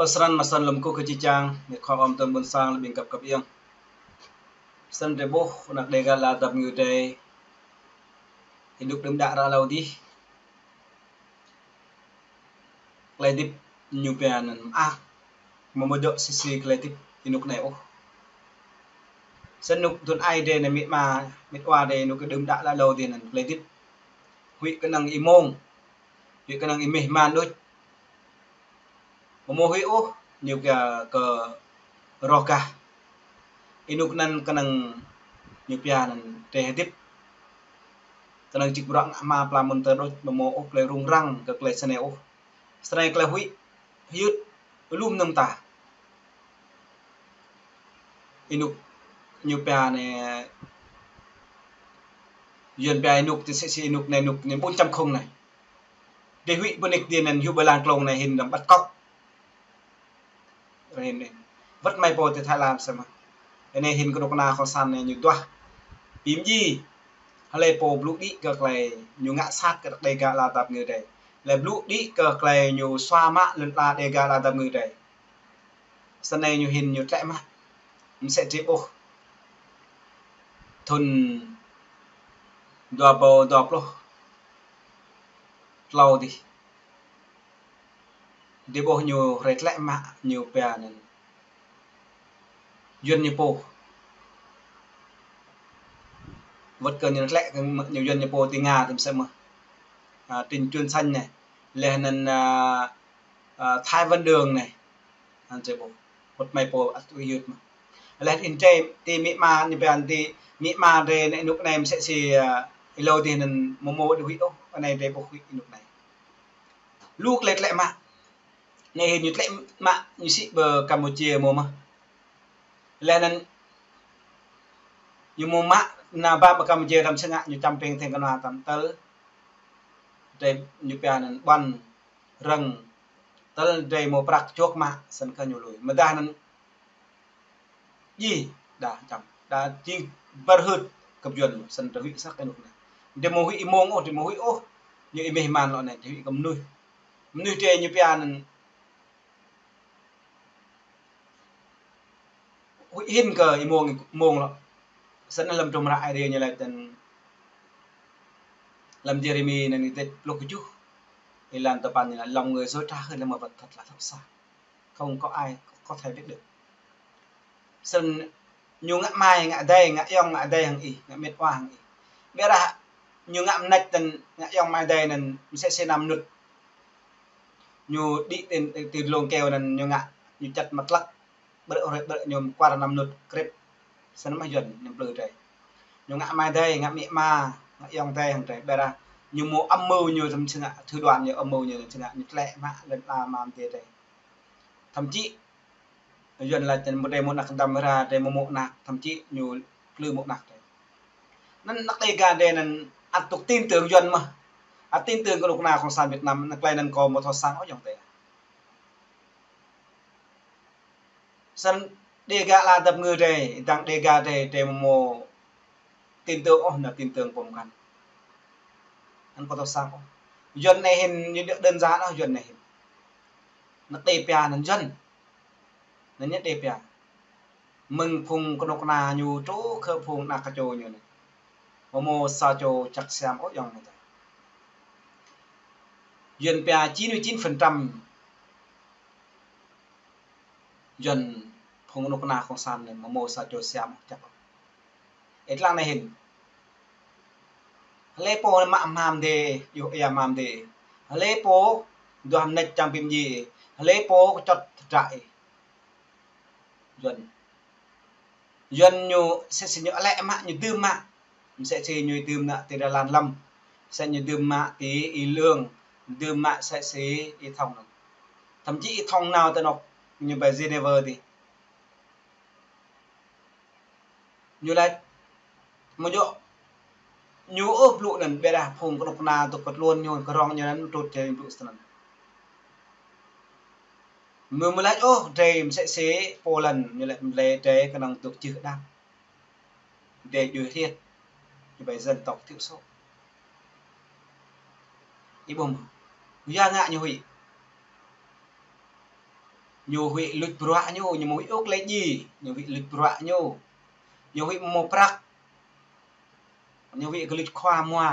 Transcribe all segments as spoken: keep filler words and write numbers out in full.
Srăng mă srăng lŏm kơ kơ či čang, ñu khŏm ôm tơm ƀôn sang lĕ ƀing găp găp yơh. Srăng drơi ƀuh, ană Dêga la dăp ngư drơi. Ih dŏ đưm đă ră hlâo dih. Tơlơi hơdip ñu pia anŭn mơak. Mơ̆ mơ̆ dŏ sĭt sĭt tơlơi hơdip ih dŏ anai ôh. Srăng dŏ tui ai drơi anai mĭt ma, mĭt wa drơi ih dŏ kơ đưm đă ră hlâo dih anŭn tơlơi hơdip. Huĭ kơnơ̆ng ih mông. Huĭ kơnơ̆ng ih meh man đôč. Mơ̆ mơ̆ huĭ ôh, ñu pia kơ rŏh gah. Ih dŏ anŭn kơnơ̆ng ñu pia anŭn drơi hơdip. Kơnơ̆ng čih bruă ngă hma pla mơ̆n tơ đôč, mơ̆ mơ̆ ôh tơlơi rŭng răng kơ tơlơi sơnai ôh. Sơnai tơlơi huĭ, hyưt, lŏm nơ̆ng ta. Ih dŏ ñu pia anai, Yuan pia ih dŏ tui sĭt sĭt ih dŏ anai ih dŏ anai bốn chấm không anai. Drơi huĭ ƀu nik dih anŭn hyu ƀơi lăng klông anai hin đăm bắt cóc. Rơhin anai. Wơ̆t mơi pô tơ Thái Lan samơ̆. Anai hin kơnuk kơna Khong San anai ñu duah. Pim ji. Hlơi pô blŭ đĭ kơ tơlơi ñu ngă sat kơ Dêga la dăp ngư drơi. Hlơi blŭ đĭ kơ tơlơi ñu sua mă lŏn ala Dêga la dăp ngư drơi. Sơnai ñu hin ñu tlĕ mă. Mơsĕ drơi ƀuh. Thŭn dua rơbâo dua pluh tlâo dih. Drơi ƀuh ñu hrơi tlĕ mă ñu pia anŭn. Yuan ñu pô. Wơ̆t kơ ñu tlĕ kơ ñu Yuan ñu pô ti Nga tơm samơ̆. À, Trịnh Xuân Thanh anai. Laih anŭn, à, à, Thái Văn Đường anai. Anŭn drơi ƀuh. Wơ̆t mơi pô ăt tui hyưt mơ̆. Laih in tê ti mĭ ma ñu pia anŭn ti mĭ ma drơi anai ih dŏ anai mơsĕ sĭt, à, ih hlâo dih anŭn mơ̆ mơ̆ đôč huĭ ôh. Anai drơi ƀuh huĭ ih dŏ anai. Lu tơlơi tlĕ mă. Anai hin ñu tlĕ mă ñu sĭ ƀơi Campuchia mơ̆ mơ̆. Laih anŭn ñu mơ̆ mă nao ba ƀơi Campuchia tơm sơngă ñu čăm ping theng kơnua tơm tơl. Drơi ñu pia anŭn ƀuăn rơ̆ng tơl drơi mơ̆ prăk čŏk mă sơnăn kơ ñu lui. Mơdah anŭn ji đa čăm. Đa jing ƀơr hưt kơ Yuan sơnăn drơi huĭ săk kơ anŭn anai. Drơi mơ̆ huĭ ih mông ôh, drơi mơ̆ huĭ ôh. Ñu ih meh man lŏ anai, drơi huĭ kơ mơnuih. Mơnuih drơi ñu pia anŭn huĭ hin kơ ih mông, mông lŏ. Sơnăn lăm trŭm ră ai drơi ñu laĭ tơ̆n lăm Jeremi anŭn tĕt pluh kơjuh. Êlan tơpăn ñu laĭ lòng người dối trá hơn là một vật thật là thấp xa. Không có ai có thể biết được. Sơnăn ñu ngă amai, ngă adơi, ngă ayŏng, ngă adơi hăng ih, ngă mĕt wa hăng ih. Ƀiădah ñu ngă mơneč tơ̆n ngă ayŏng amai adơi anŭn mơsĕ sĭt năm mơnŭt. Ñu đĭ ti, ti dlông kơyâo anŭn ñu ngă, ñu čăt mơtlăk. Ƀrư̆ hrơi ƀrư̆ ñu mơkuar năm mơnŭt krip. Sơnăn mơ̆ Yuan ñu plư drơi. Ñu ngă amai adơi, ngă mĭ ma, ngă ayŏng adơi hăng drơi. Ƀiădah ñu mơ̆ âm mưu ñu tơm sơngă, thủ đoạn ñu âm mưu ñu tơm sơngă, ñu tlĕ mă lŏn ala mơ̆ mơ̆ drơi. Thậm chí Yuan laĭ tơ̆n mơ̆ drơi mơ̆ anak dăm ra, drơi mơ̆ mơ̆ anak, thậm chí ñu plư mơ̆ anak drơi. Anŭn ană Dêga drơi anŭn ăt dŏ tin tưởng Yuan mơ̆. Ăt tin tưởng kơnuk kơna Khong San Việt Nam, anŭn tơlơi anŭn kâo mơ̆ thâo săng ôh ayŏng adơi. Sơnăn Dêga la dăp ngư drơi, dăng Dêga drơi, drơi mơ̆ mơ̆ tin tưởng ôh, anŭn tin tưởng pơm kăn. Anŭn kâo thâo săng ôh. Yuan anai hin, ñu đơ-, đơn giản ôh Yuan anai hin. Ană Dêga pia anŭn Yuan. Anŭn ñu Dêga pia. Mơ̆ng phung kơnuk kơna ñu truh kơ phung ană kơčô ñu anai. Mơ̆ mơ̆ sa čô čăk siam ôh ayŏng adơi. Yuan pia chín mươi chín phần trăm Yuan phung kơnuk kơna Khong San anai mơ̆ mơ̆ sa čô siam ôh čăk. Ih lăng anai hin. Hlơi pô mă hmam dih, yua ia hmam dih. Hlơi pô duah mơneč čăm pim ji. Hlơi pô kơčŏt tơdră ih. Yuan. Yuan ñu mơsĕ sĭt ñu tlĕ mă, ñu dưm mă. Mơsĕ sĭt ñu dưm mă ti Đài Loan lăm. Mơsĕ ñu dưm mă ti Y Lương, dưm mă mơsĕ sĭt Y Thông anŭn. Thậm chí Y Thông nao tơ anŏ ñu ƀơi Geneva dih. Ñu laĭ mơ̆ djơ̆ ñu ôh blŭ anŭn ƀiădah phung kơnuk kơna dŏ kơ tluôn ñu kơ rŏng ñu anŭn trŭt čai blŭ sơnăn. Mơ̆ mơ̆ laĭ ôh drơi mơsĕ sĭt pô lăn ñu laĭ mơ̆ laĭ drơi kơnơ̆ng dŏ čih đak. Drơi djuai hriet. Ñu ƀơi dân tộc thiểu số. Ih ƀuh mơ̆. Yua ngă ñu huĭ. Ñu huĭ luč bruă ñu, ñu mơ̆ huĭ ôh tơlơi djai, ñu huĭ luč bruă ñu. Ñu huĭ mơ̆ prăk. Ñu huĭ kơ luč khua mua,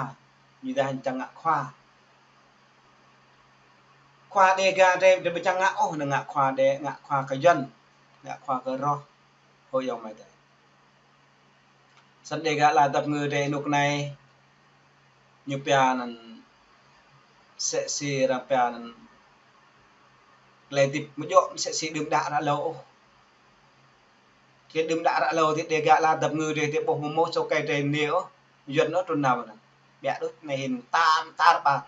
ñu dah čang ngă khua. Khua Dega drei, drei ƀu čang ngă ôh, anŭn ngă khua Dega, ngă khua kơ Yuan, ngă khua kơ roh. Hơi yŏng mơi tơi. Snăn Dega ala dăp ngư drei anŭk anai, ñu pia anăn msĕ si arăng pia anăn tơlơi hơdip mơ̆ djơ̆ msĕ si đưm đă ră lâo ôh. Tơlơi đưm đă ră lâo tơlơi Dega ala dăp ngư drei tơlơi ƀuh mơ̆ mơ̆ čô kơ drei anai ôh, Yuan ôh trŭn nao anăn. Biă đôč anai hĭn tam tar ƀar.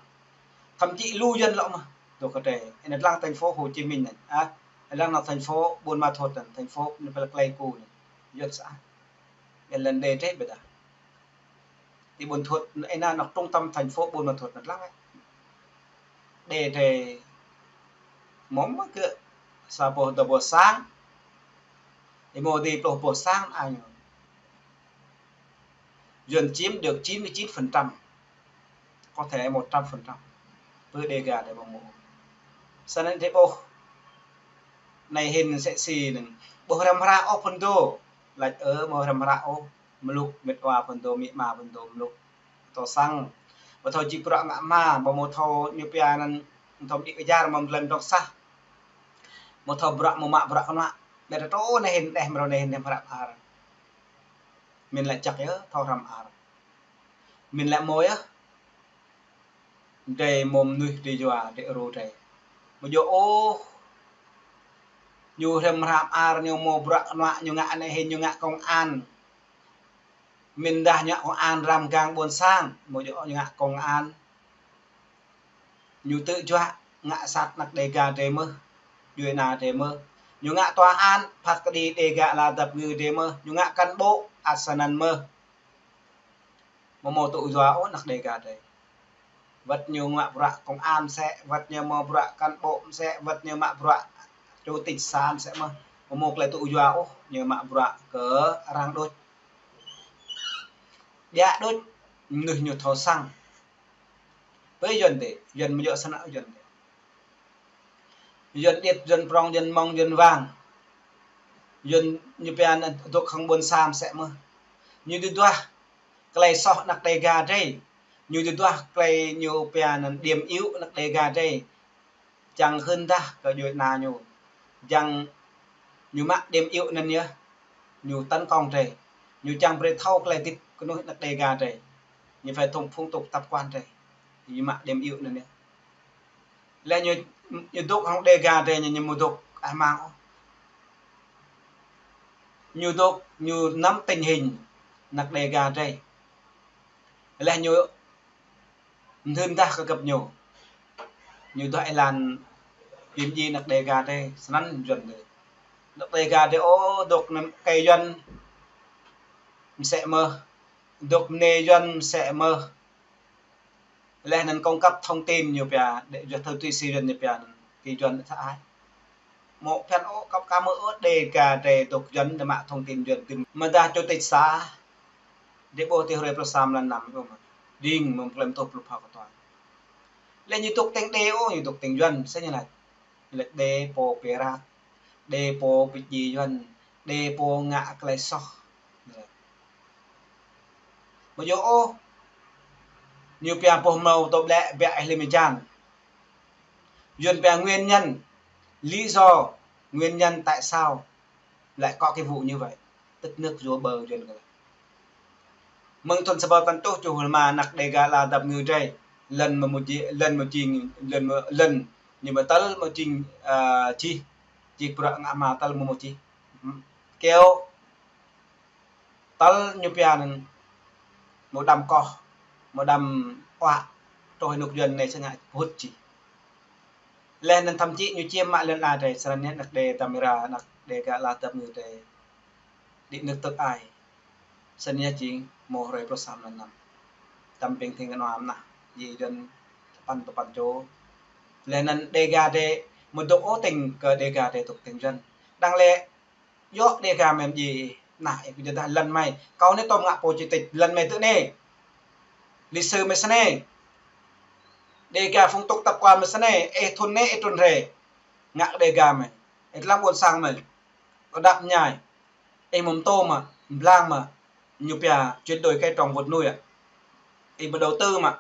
Thậm chí lu Yuan lŏ mơh. Dôk kơ drei. Anai lăng thành phố Hồ Chí Minh anăn. Ah, lăng anăn thành phố Buôn Ma Thuột anăn, thành phố anăn Pleiku anăn. Yuan sah. Ƀiă lăn đê drei ƀiă dah. Ti Buôn Ma Thuột, anai anăn trung tâm thành phố Buôn Ma Thuột anăn lăng. Đê drei mơ̆ mơ̆ kơ sa boh dua boh sang. Ih mơ̆ ti pluh boh sang ai ñu. Yuan chiếm được chín mươi chín phần trăm, có thể một trăm phần trăm. Pơ Dega drei ƀu mơ̆. Snăn drei ƀuh. Anai hĭn msĕ si anăn. Ƀu hrăm hră ôh phŭn dô. Lač ơ ƀu hrăm hră ôh. Mluk mĕt wa phŭn dô, amĭ ama phŭn dô mluk. Thâo săng. Ƀu thâo či bruă ngă hma, ƀu mơ̆ thâo ñu pia anăn, thâo đĭ kơ jar mơ̆ lăm dŏ sah. Mơ̆ thâo bruă mơ̆ mă bruă kơnuă. Ƀiă dah trô anai hĭn, đeh mrâo anai hĭn, hrăm ar. Mĭn lač jăk yơh, thâo hrăm ar. Mĭn lač mơ̆ yơh. Drei mơ̆ mnuih drei yua, drei ru drei. Mơ̆ djơ̆ ôh. Ñu hrăm hrăm ar, ñu mơ̆ bruă kơnuă, ñu ngă anai hĭn, ñu ngă công an. Mĭn dah ñu ngă công an răm gang ƀuôn sang, mơ̆ djơ̆ ñu ngă công an. Ñu tŭ juă ngă sat anak Dega drei mơh, djuai ana drei mơh. Ñu ngă tòa án, phat kơđi Dega ala dăp ngư drei mơh. Ñu ngă cán bộ, ăt snăn mơh. Mơ̆ mơ̆ tŭ yua ôh anak Dega drei. Wăt ñu mă bruă công an msĕ, wăt ñu mă bruă cán bộ msĕ, wăt ñu mă bruă chủ tịch xã msĕ mơh. Mơ̆ mơ̆ tơlơi tŭ yua ôh, ñu mă bruă kơ arăng đôč. Biă đôč, mnuih ñu thâo săng. Pơ Yuan tê, Yuan mơ̆ djơ̆ snăn Yuan tê. Yuan điêt, Yuan prŏng, Yuan mơ̆ng, Yuan wang. Yuan ñu pia anăn dôk hăng ƀuôn sang msĕ mơh. Ñu tŭ duah tơlơi soh anak Dega drei. Ñu tŭ duah tơlơi ñu pia anăn điểm yếu anak Dega drei. Čang hưn dah kơ djuai ana ñu. Čang ñu mă điểm yếu anăn yơh. Ñu tấn công drei. Ñu čang brơi thâo tơlơi hơdip kơnuih anak Dega drei. Ñu phải thông phong tục tập quán drei. Ñu mă điểm yếu anăn yơh. Lĕ ñu, ñu dôk hăng Dega drei ñu, ñu mơ̆ dôk ah mang ôh. Ñu dôk, ñu nắm tình hình anak Dega drei. Lĕ ñu mơ̆ hưn dah kơ găp ñu. Ñu duah êlan bi mdjiê anak Dega drei, snăn Yuan drei. Anak Dega drei ôh, dôk anăn kơ Yuan msĕ mơh, dôk mơnê Yuan msĕ mơh. Leh anăn cung cấp thông tin ñu pia, để Yuan thâo tui si Yuan ñu pia anăn, kơ Yuan thâo ai. Mơ̆ phiăn ôh, kăp ka mơ̆ ôh, Dega drei dôk Yuan, drei mă thông tin Yuan tĭm. Mơ̆ dah chủ tịch xã, drei ƀuh ti hrơi pluh sa mlan năm, ƀuh mơ̆. Ding, mơ̆ klem tuh pluh pha kơtuan. Leh ñu dôk tĭng đe ôh, ñu dôk tĭng Yuan, msĕ ñu lač. Ñu lač đe pô pơrăk, đe pô pơdjai Yuan, đe pô ngă tơlơi soh. Mơ̆ djơ̆ ôh, ñu pia boh mlâo tŏ ƀlĕ biă ih lĕ mơ̆ jan. Yuan pia nguyên nhân, lý do, nguyên nhân tại sao lại có cái vụ như vậy. Tức nước dua bờ Yuan kơ. Mơ̆ng thŭn sa ƀâo tăn tuh čuh lơma anak Dega ala dăp ngư drei. Lăn mơ̆ mơ̆ jing, lăn mơ̆ jing, lăn mơ̆, lăn ñu mơ̆ tơl mơ̆ jing, a, jih. Jih bruă ngă hma tơl mơ̆ mơ̆ jih. Keo tơl ñu pia anăn mơ̆ đăm koh, mơ̆ đăm uă, truh anŭk Yuan anai sơngă pơhŭt jih. Leh anăn thậm chí ñu čiêm mă lăn ala drei, snăn yơh anak Dega, anak Dega ala dăp ngư drei. Đĭ nơ̆k tơ̆k ai. Snăn yơh jing mơ̆ hrơi pluh sa mlan năm. Tăm ping thing kơnua mnah. Jih Yuan tơpăn tơpăn čô. Leh anăn Dega drei mơ̆ dôk ôh tĭng kơ Dega drei dôk tĭng Yuan. Đang lĕ djŏ Dega mơi jih, anăn ih kơ jih dah lăn mơi. Kâo anai tŏm ngă pô čih tĭt lăn mơi tơ anai. Lịch sử mơi snei. Dega phong tục tập quán mơi snei. Ih thŭn anai, ih trŭn hrơi. Ngă Dega mơi. Ih tlam ƀôn sang mơ̆n. Kơ đăp ñai. Ih mơ̆ pơtô mă, blang mă, ñu pia chuyển đổi cây trồng vật nuôi. Ih mơ̆ đầu tư mă.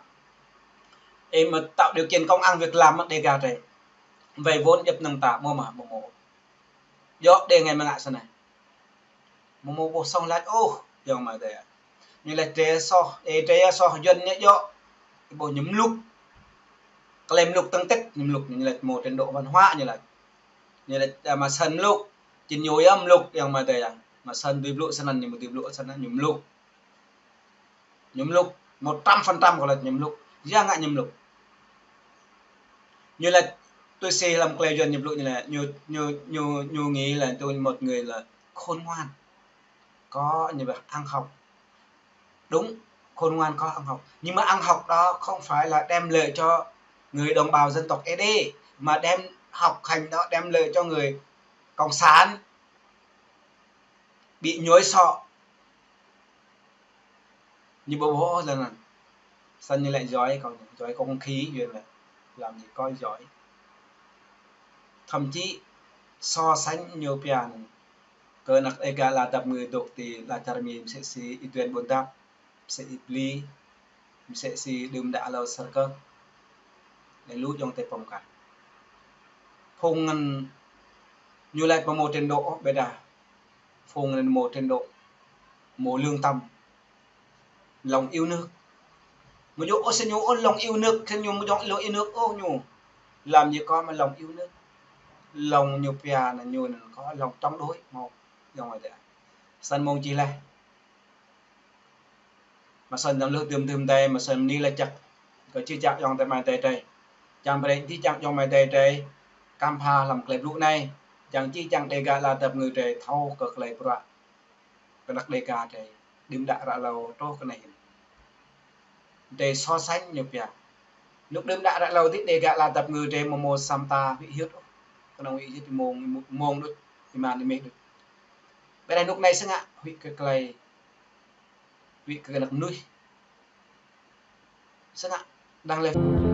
Ih mơ̆ tạo điều kiện công ăn việc làm mă Dega drei. Vay vốn djŏp năng ta mơ̆ mă, mơ̆ mơ̆. Djŏ đe ngai mơ̆ ngă sa anai. Mơ̆ mơ̆ ƀuh song lač ôh, ayŏng amai adơi. Ñu lač drei soh, ê drei soh Yuan ñu djŏ. Ƀuh ñu mluk. Klei mluk tơngtĕt, ñu mluk, ñu lač mơ̆ trình độ văn hóa ñu lač. Ñu lač, a, mă săn mluk, čin ñu yơh mluk, ayŏng amai adơi. Mă săn dui blŭ sa anăn, ñu mơ̆ dui blŭ sa anăn, ñu mluk. Ñu mluk, một trăm phần trăm kâo lač ñu mluk. Yang ngă ñu mluk. Ñu lač tui si lăm klei Yuan ñu blŭ ñu lač, ñu, ñu, ñu, ñu nghĩ là tôi một người là khôn ngoan. Có, ñu bảo, ăn học. Đúng, khôn ngoan có ăn học. Nhưng mà ăn học đó không phải là đem lợi cho người đồng bào dân tộc Ê Đê, mà đem học hành đó đem lợi cho người cộng sản bị nhồi sọ. Ñu ƀu ƀuh ôh lŏn anăn. Săn ñu lač giỏi kâo, giỏi không khí, Yuan lač. Làm gì có giỏi. Thậm chí so sánh ñu pia anăn. Kơ anak Dega ala dap kơngư dôk ti ala čar Mi msĕ si Y Duan Ƀuôn Dap, msĕ Y Bli, msĕ si đưm đă hlâo Sơrkơ̆. Lĕ lu ayŏng adơi pơm kah. Phung anăn ñu lač mơ̆ mơ̆ trình độ ôh, ƀiădah phung anăn mơ̆ trình độ, mơ̆ lương tâm. Lòng yêu nước. Mơ̆ ñu ôh sa ñu ôh lòng yêu nước, kơ ñu mơ̆ djŏ lòng yêu nước ôh ñu. Làm gì có mà lòng yêu nước. Lòng ñu pia anăn ñu anăn có lòng chống đối mơ̆, ayŏng adơi. Săn mơ̆ng čih laih. Mă săn dơ̆ng lơh dơ̆m dơ̆m adơi, mă săn mơni lač čăk. Kơ čih čăk ayŏng adơi amai adơi drei. Čang brei čih čăk ayŏng amai adơi drei. Kăm pha lăm klei blŭ anai. Čang čih čăk Dega ala dap kơngư drei thâo kơ klei bruă. Kơ anak Dega drei. Đưm đă ră hlâo truh kơ anai hĭn. Drei so sánh ñu pia. Anŭn đưm đă ră hlâo dih Dega ala dap kơngư drei mơ̆ mơ̆ sa mta huĭ hyưt ôh. Kơnơ̆ng huĭ hyưt mơ̆ng, mơ̆ng đôč, êman êmĕ đôč. Ƀiădah anŭn anai sơngă huĭ kơ klei, huĭ kơ anak mơnuih. Sơngă đang lĕ.